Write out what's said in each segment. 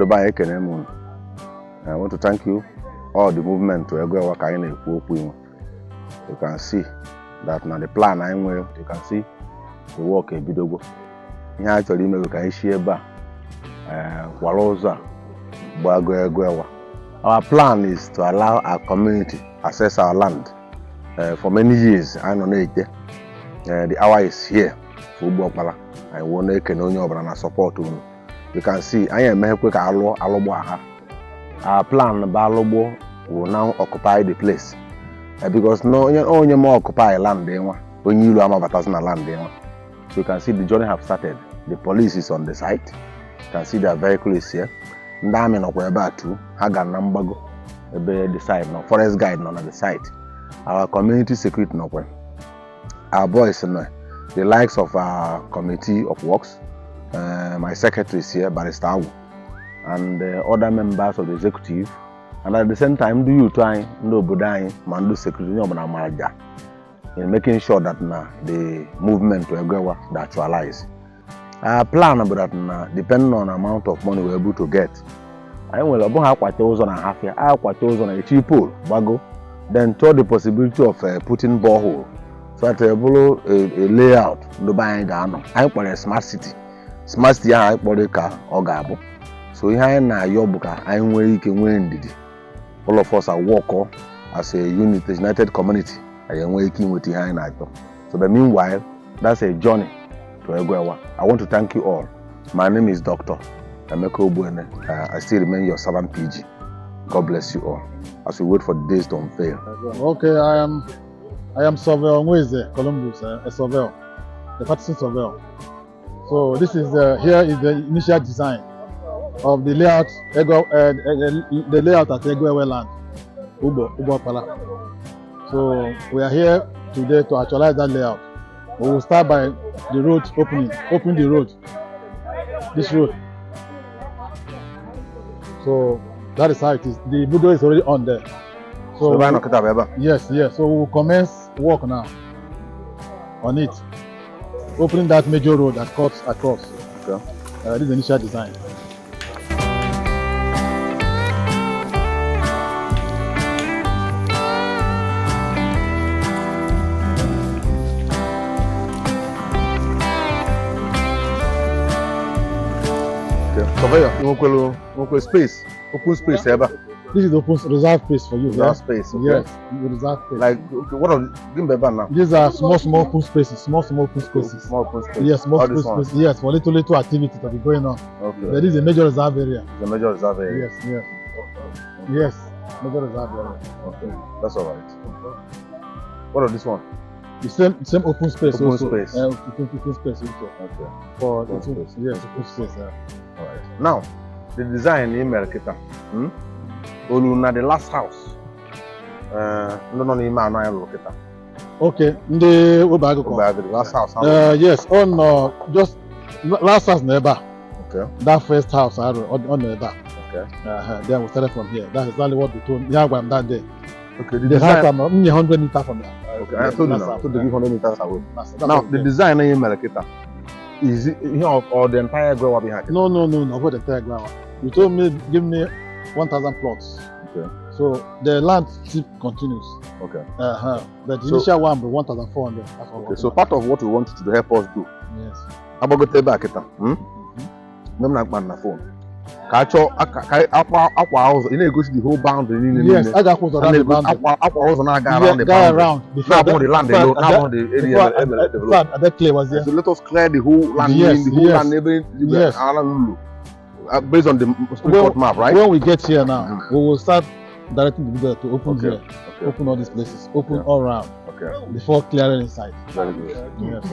Ndị be anyị, ekene m unu. I want to thank you all. The movement to Egwewa ka anyị na-ekwu okwu inwe. You can see that na the plan anyị nwere, you can see the work ebidogwo. Ihe anyị chọrọ ime bụ ka anyị si ebe a kwara ụzọ a gbago Egwewa. Our plan is to allow our community access our land. For many years anyị nọ na-ete. The hour is here for Ugbo Ọkpara. Anyị wee na-ekene onye ọbụla na support unu. You can see anyị emeghekwe ka alụ alụgbo aha. Our plan bụ alụgbo will now occupy the place. Because no onye ma occupy land nwa onye ilu amabatazi na land nwa. So you can see the journey have started. The police is on the site. You can see their vehicle is here. Ndị amị nọkwa ebe a too. Ha gara na mgbago ebe the site nọ. Forest guide nọ na the site. Our community security nọkwa. Our boys nọ. The likes of our committee of works, my secretary is here, Barrister Agwu, and other members of the executive. And at the same time, ndị youth anyị, ndị obodo anyị, ma ndị security, onye ọbụla mara ja in making sure that na the movement to Egwewa dey actualize. Our plan bụ that na depending on amount of money we're able to get, anyị nwere ọ bụghị akwate ụzọ na hafịa, akwate ụzọ na echi pole gbago, then toward the possibility of putting borehole so that ọ bụrụ a layout ndị be anyị ga-anọ. Anyị kpọrọ ya smart city. Smart city ahụ anyị kpọrọ ka ọ ga-abụ. So ihe anyị na-ayọ bụ ka anyị nwee ike nwee ndidi. All of us are work as a unit, a united community. Anyị enwee ike inweta ihe anyị na-achọ. So but meanwhile, that's a journey to Egwewa. I want to thank you all. My name is Dr. Emeka Ogbuene. I still remain your servant PG. God bless you all as we wait for the days to unveil. Okay, I am Surveyor Nweze Columbus, a surveyor, the practicing surveyor. So this is the here is the initial design of the layout, Ego, the layout at Egwewe land, Ugbo Okpala. So we are here today to actualize that layout. We will start by the road opening, open the road, this road. So that is how it is. The building is already on there. So ebe anyị nọ kịta bụ ebe a. Yes. So we will commence work now on it. Opening that major road that cuts across. Okay. This is the initial design. Okay. Surveyor, ị nwekwara space, open space ebe a. This is the open reserve space for you. Reserve Yeah? space, okay. Yes, the reserve space. Like, okay, what are the, give me ebe a now. These are small, small open spaces, small, small open spaces. Small open space. Yes, small All this space, one. space. Yes, for little, little activity to be going on. Okay. There is a major reserve area. The major reserve area. Yes. Major reserve area. Okay, that's all right. What of this one? The same open space Open also. space. Open space also. Okay. For Open little, space. Yes, open space. Yeah. All right. Now, the design ị mere kịta, Olu na the last house. Ndị nọ n'ime anọ anyị lụrụ kịta. Okay, ndị Obe Agụkọ. Obe Agụ, the last house ha lụrụ. Yes, on just last house na ebe a. Okay. That first house arụ ọ nọ ebe a. Okay. Then we started from here. That's exactly what they told me. Yeah, gwara m that day. Okay, the The house design. I'm 100 meter from there. Okay, I told you Last now. I house, told you give 100 meters away. That's Now, what the we did. design ị mere kịta is it ihe of or the entire Egwewa behind? No, not the entire ground. You told me give me 1,000 plots. Okay. So the land still continues. Okay. But the So- initial one was 1,400. That's what Okay, so part of what we want you to help us do, Yes. agbagote ebe a kịta, Mgbe m na-akpa na phone, ka a chọọ ka akwa akwa ụzọ, ị na-egosi the whole boundary niile Yes, niile. I got close A around the na-egosi boundary. akwa ụzọ na-aga Yeah, around the go boundary. around before Na-abụghị the land alone, na-abụghị the area emere develop. before Abel Clay was there. So let us clear the whole land, the whole land ebe ala lulu. Based on the Supreme Court map, right? When we get here now, we will start directing the builder to open here, Okay. open all these places, open Yeah. all round Okay. before clearing inside. Very good. Yes.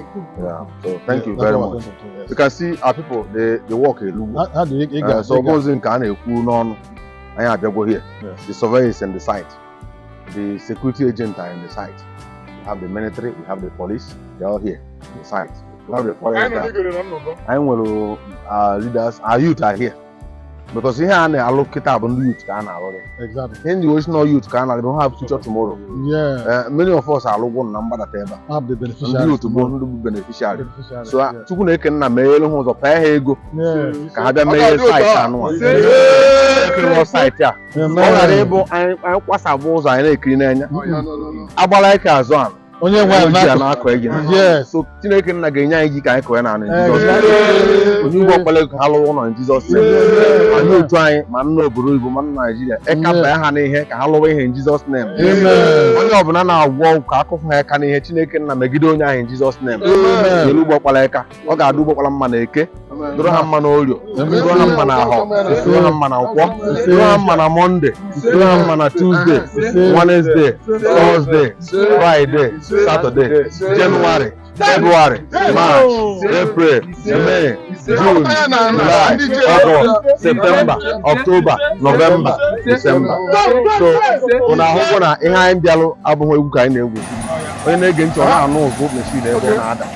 Yeah. So thank you That's very what we're much. going to do, yes. You can see our people, they work elu. How do you So get, ozi nke a na-ekwu n'ọnụ, anyị abịagwo here. Yes. The surveyor is in the site. The security agent are in the site. We have the military, we have the police, they're all here in the site. We have the forest guard. Anyị nwere our leaders, our youth are here. Because ihe a na-alụ kịta bụ ndị youth ka a na-alụ ya. Ihe ndị osi nọ youth ka a na-alụ ha future tomorrow. Many of us alụgwụ na mgbadata ebe a. Have the Ndị beneficiaries youth bụ tomorrow. ndị bụ beneficiary. Beneficiaries, So yeah. Chukwu na-eke nna meghere ha ụzọ, pee ha ego ka ha bịa Ọ meghe ga-adị otu site a. anụ a. Ise. Site a Amen. ọ ghara ịbụ anyị kwasabụ ụzọ anyị na-ekiri n'anya agbala ike azụ ala Onye nwe onye ji ya ala na-akọ egi na. Yes. So Chineke nna ga-enye anyị ji ka anyị kọọ ya n'ala in Jizọs name. Exactly. Onye ugbo ọkpara ego ha lụwa ụlọ in Jizọs name. Ma ndị otu anyị, ma nna obodo oyibo, ma nna Naijiria, ịka baa ha n'ihe ka ha lụwa ihe in Jizọs name. Amen. Onye ọbụla na-agwọ ọgwụ ka akụkụ ha aka n'ihe, Chineke nna megide onye ahụ in Jizọs name. Amen. Elu ugbo ọkpara eka ọ ga-adị ugbo ọkpara mma na eke, dụrụ ha mma na orio, dụrụ ha mma na ahọ, dụrụ ha mma na nkwọ, dụrụ ha mma na Monday, dụrụ ha mma na Tuesday, Wednesday, Thursday, Friday, Saturday, January, February, March, April, May, June, July, August, September, October, November, December. So ụnụ ahụhụ na ihe anyị bịalụ abụghị egwu ka anyị na-egwu. Onye na-ege ntị ọ na-anụ ụzụ machine ebe ọ na-ada.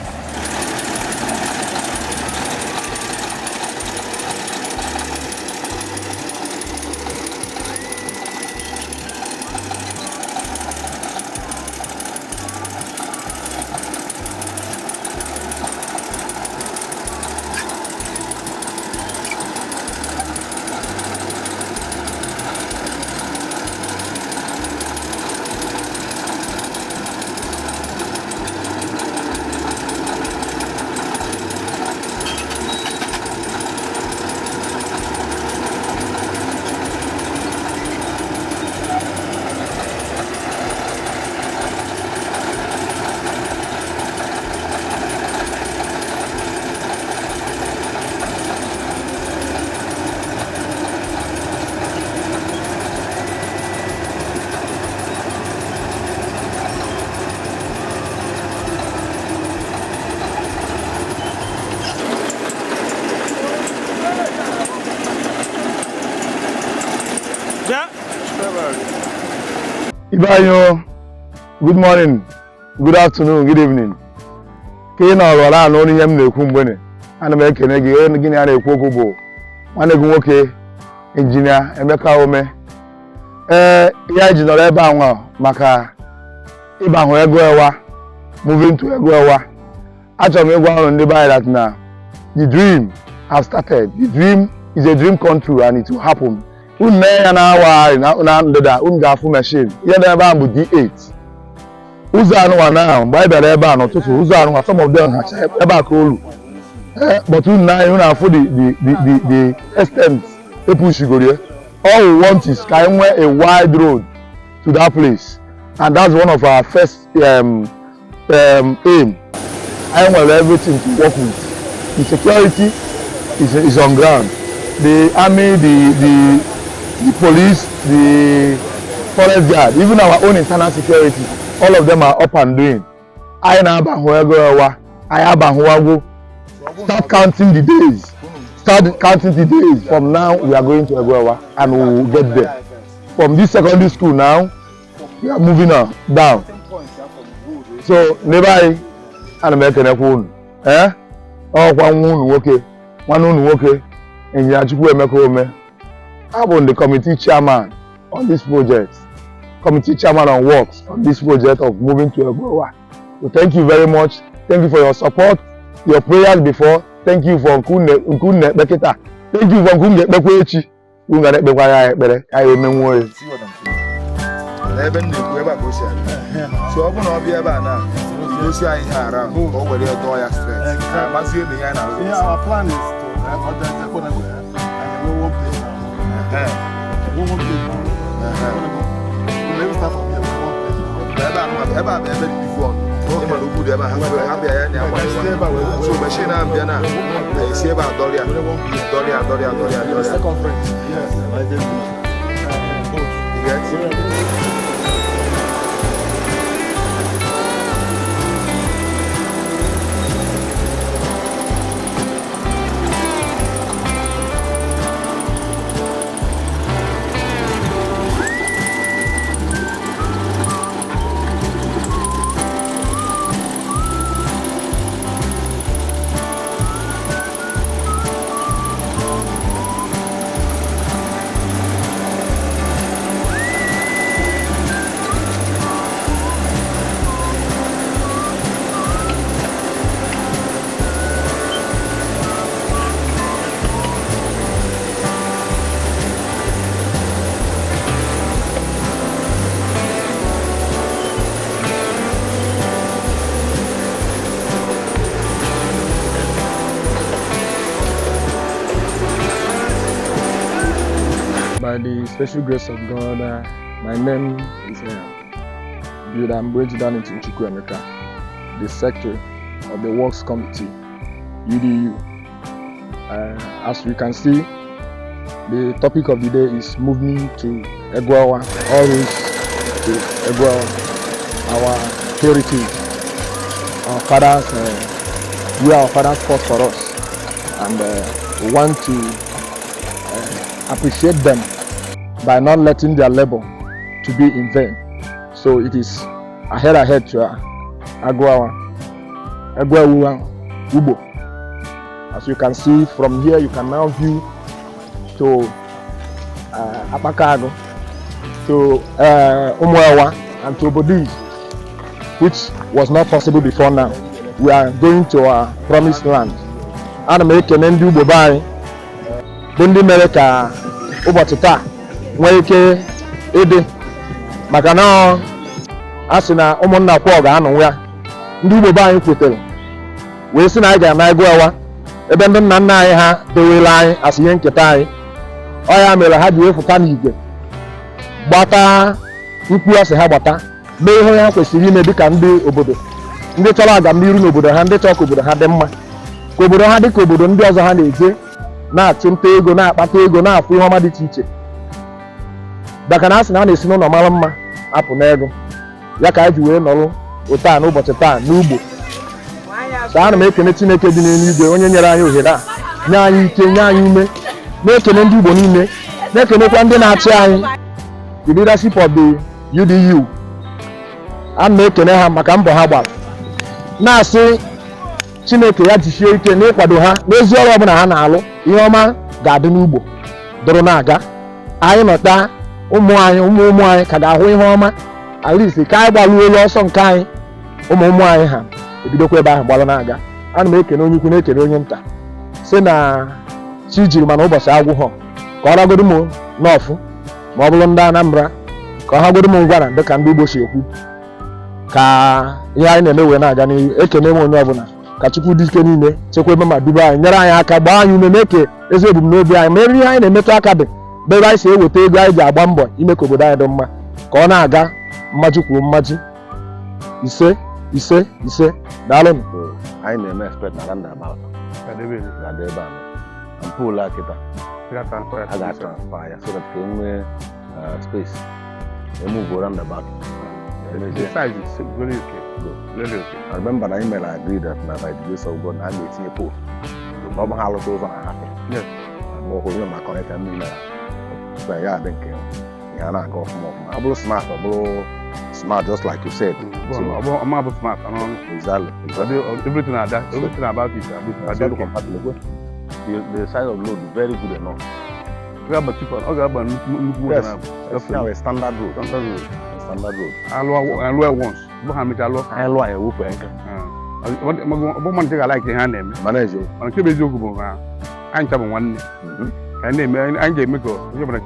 Ibe anyị o, good morning, good afternoon, good evening. Ka ị nọrọ na-anụ olu ihe m na-ekwu mgbene, ana m ekene gị. Onye gị na ya na-ekwu okwu bụ nwanne gị nwoke, Injinia Emeka Ome. Ee, ya ji nọrọ ebe a nwa maka ịbahụ ego ewa, moving to ego ewa. Achọrọ m ịgwa ụnụ ndị be anyị that na the dream have started. The dream is a dream come true and it will happen. Unu na ya na-awa na ndịda, unu ga-afụ machine ihe dị ebe ahụ bụ D8. Ụzọ anụwa na mgbe anyị bịara ebe a n'ụtụtụ, ụzọ anụwa, some of them hacha ebe a ka olu. Ee, but unu na unu afụ the extent epushigoro ya. All we want is ka anyị nwee a wide road to that place, and that's one of our first aim. Anyị nwere everything to work with. The security is on ground, the army, the police, the forest guard, even our own internal security, all of them are up and doing. Anyị na-abahụ ego ewa, anyị abahụwagwo. Start counting the days, start counting the days. From now we are going to Egoewa and we will get there. From this secondary school now we are moving on down. So n'ebe anyị, ana m ekenekwa unu. Ee, ọkwa nwa unu nwoke, nwanne unu nwoke, Engineer Chukwu Emeka Ome. Abụ m the committee chairman on this project, committee chairman on works on this project of moving to Egoewa. So thank you very much. Thank you for your support, your prayers before. Thank you for nke unu na-ekpe kịta. Thank you for nke unu ga-ekpekwa echi. Unu ga na-ekpekwa ya ekpere ka anyị emenwuo ya. See what I'm saying? N'ebe m na-ekwu, ebe a ka o si abịa. So ọ bụrụ na ọ bịa ebe a na gosi anyị ihe around, ka o were ya dọọ ya straight, mazie na ihe anyị na-arụ. Yeah, our plan is to order the and then we won't pay now. We won't pay now. We will start from here. We won't pay now. Ebe a, ebe a bụ ebe dị before. Ị mara ugwu dị ebe a, ha bịa ya na akwa ya. So machine ahụ bịa na esi ebe a dọrịa dọrịa dọrịa dọrịa dọrịa. Circumference. Yes. You get? By the special grace of God, my name is Builder Mgbeji Darlington Chukwuemeka, the Secretary of the Works Committee, UDU. As we can see, the topic of the day is moving to Eguawa, always to Eguawa, our heritage, our fathers, where our fathers fought for us, and we want to appreciate them by not letting their labor to be in vain. So it is ahead ahead to Aguawa, Aguawa, Ugbo. As you can see from here, you can now view to Apakago, to Umuewa, and to Obodiz, which was not possible before now. We are going to our promised land. Ana m ekene ndị ugbo be anyị bụ ndị mere ka ụbọchị taa nwee ike ịdị, maka na a sị na ụmụnna kwọ ga-anọ ya. Ndị ugbo be anyị kwetere wee sị na anyị ga-ana Eguewa, ebe ndị nna nna anyị ha dowere anyị asị ihe nketa anyị. Ọ ya mere ha ji wefụta n'igwe gbata mkpu asị ha gbata mee ihe ha kwesịrị ime dịka ndị obodo, ndị chọrọ agamniru n'obodo ha, ndị chọrọ ka obodo ha dị mma, ka obodo ha dị ka obodo ndị ọzọ ha na-eje na-achụ nta ego, na-akpata ego, na-afụ ihe ọma dị iche iche, maka na a sị na a na-esi n'ụlọ mara mma apụ n'ego. Ya ka anyị ji wee nọrọ otu a n'ụbọchị taa n'ugbo. So ana m ekene Chineke dị n'eluigwe, onye nyere anyị ohere a, nye anyị ike, nye anyị ume, na-ekene ndị Igbo niile, na-ekenekwa ndị na-achị anyị, the leadership of the UDU. Ana m ekene ha maka mbọ ha gbara, na-asị Chineke ya jisie ike n'ịkwado ha n'ezi ọrụ ọbụla ha na-alụ. Ihe ọma ga-adị n'ugbo dụrụ na-aga. Anyị nọta, ụmụ anyị, ụmụ ụmụ anyị ka ga-ahụ ihe ọma. At least ka anyị gbaruo ọsọ nke anyị, ụmụ ụmụ anyị ha ebidokwa ebe ahụ gbalụ na-aga. Ana m ekene onye ukwu, na-ekene onye nta, si na chi jiri mana ụbọchị agwụghọ, ka ọ ragodo m n'ọfụ, ma ọ bụrụ ndị Anambra, ka ọ hagodo m ngwara, dịka ndị Igbo si ekwu, ka ihe anyị na-eme wee na-aga n'ihu. Ekene m onye ọbụla. Ka Chukwu dị ike niile chekwebe ma dube anyị, nyere anyị aka, gbaa anyị ume, mee ka ezi ebumnobi anyị ma ebe ihe anyị na-emetụ aka dị bụ ebe anyị si eweta ego anyị ji agba mbọ ime ka obodo anyị dị mma, ka ọ na-aga mmaji kwuru mmaji. Ise, ise, ise. Daalụnụ. So anyị na-eme expect na roundabout ga-adị ebe a, and pole a kịta a ga-transfer ya so that ka e nwee space emove roundabout. The size is very okay. Very okay. I remember na anyị mere agree that na by the grace of God na a ga-etinye pole, na ọ bụ ha alụta ụzọ na hapụ ma ọ hụrụ ma connect mmiri na so ya adị nke ihe a na-aga ọfụma ọfụma. Ọ bụrụ smart, ọ bụrụ smart, just like you said. So, Ọma bụ smart. Exactly. Everything ada, everything about it So, adị okay. compatible. The size of load very good enough. Ọ ga-aba cheaper, ọ ga-aba nnukwu moto na-abụ. It's now a standard road. Standard road. A standard road. Alụọ once, bụ ha mechaa alụọ. Anyị lụọ, anyị ewepụ aka. Ọ bụ mmadụ ga like ihe a na-eme. Mana eziokwu. Mana nke bụ eziokwu bụ na anyị ncha bụ nwanne. Ka anyị na-eme, anyị ga-eme ka onye ọbụla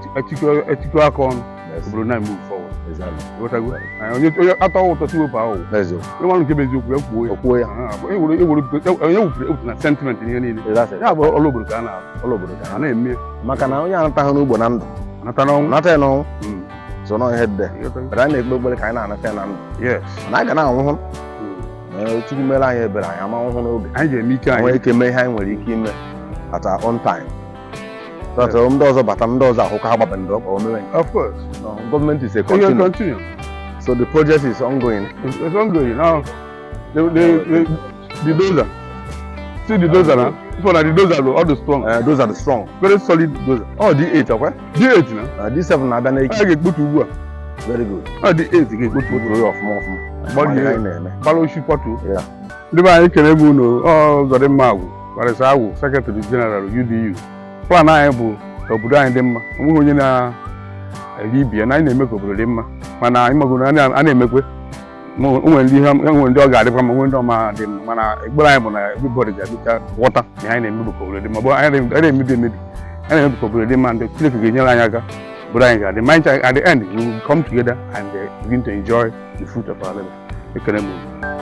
etikọ aka ọnụ, obodo na move forward. Ịghọtago? Onye atọ ụtọ si wepụ aghụghọ. Eziokwu. Onye nwanne nke bụ eziokwu ya kwuo ya. O kwuo ya. Onye wufere ewufu na sentiment ihe niile. Exactly. Ya bụ ọrụ obodo ka a na-arụ. Ụlọ obodo ka a na-eme. Maka na onye anataghị n'ugbo na ndụ, anata n'ọnwụ. Nata ya n'ọnwụ. So nọ ihe dị. Ịghọtago? But anyị na-ekpe ekpere ka anyị na-anata ya na ndụ. Mana anyị ga na-anwụhụ. Ma Chukwu mere anyị ebere, anyị ama nwụhụ n'oge. Anyị ga-eme ike nwee anyị. Ike mee ihe anyị nwere ike ime at our own time. So that ndị ọzọ bata, ndị ọzọ ahụkọ ha gbabe ndị ọkpa omewe. Of course. No, government is a You can continue. Continue. So the project is ongoing. It's ongoing. Now, the dozer. See the dozer now? This one, na the dozer, all the strong. Those are the strong. Very solid dozer. Oh, D8, okay? D8 na. D7 na-abịa n'echi. A ga-ekpotu ugbu a. Very good. Ọ D8 ga-ekpotu ugbu Buturu ya ọfụma ọfụma. Gbarie. Ihe anyị na-eme. Gbara oshi kwatuo. Ndị be anyị, kene m unu. Ọ Ụzọdịmma Agwụ Barrister Agwụ, Secretary General UDU. Plan anyị bụ ka obodo anyị dị mma. Onweghị onye na-eri ibi ya na anyị na-eme ka obodo dị mma, mana anyị magoro a na-emekwe. Ma o nwere ndị ihe, e nwere ndị ọ ga-adịkwa mma, nwere ndị ọma dị mma, mana ekpere anyị bụ na everybody ga-abịa ghọta na ihe anyị na-eme bụ ka obodo dị mma. Ọ bụ anyị na-emebi emebi, anyị na-emebi ka obodo dị mma. Ndị Chineke ga-enyere anyị aka, obodo anyị ga-adị mma. Anyị at the end, we will come together and begin to enjoy the fruit of our labor. Ekele m unu.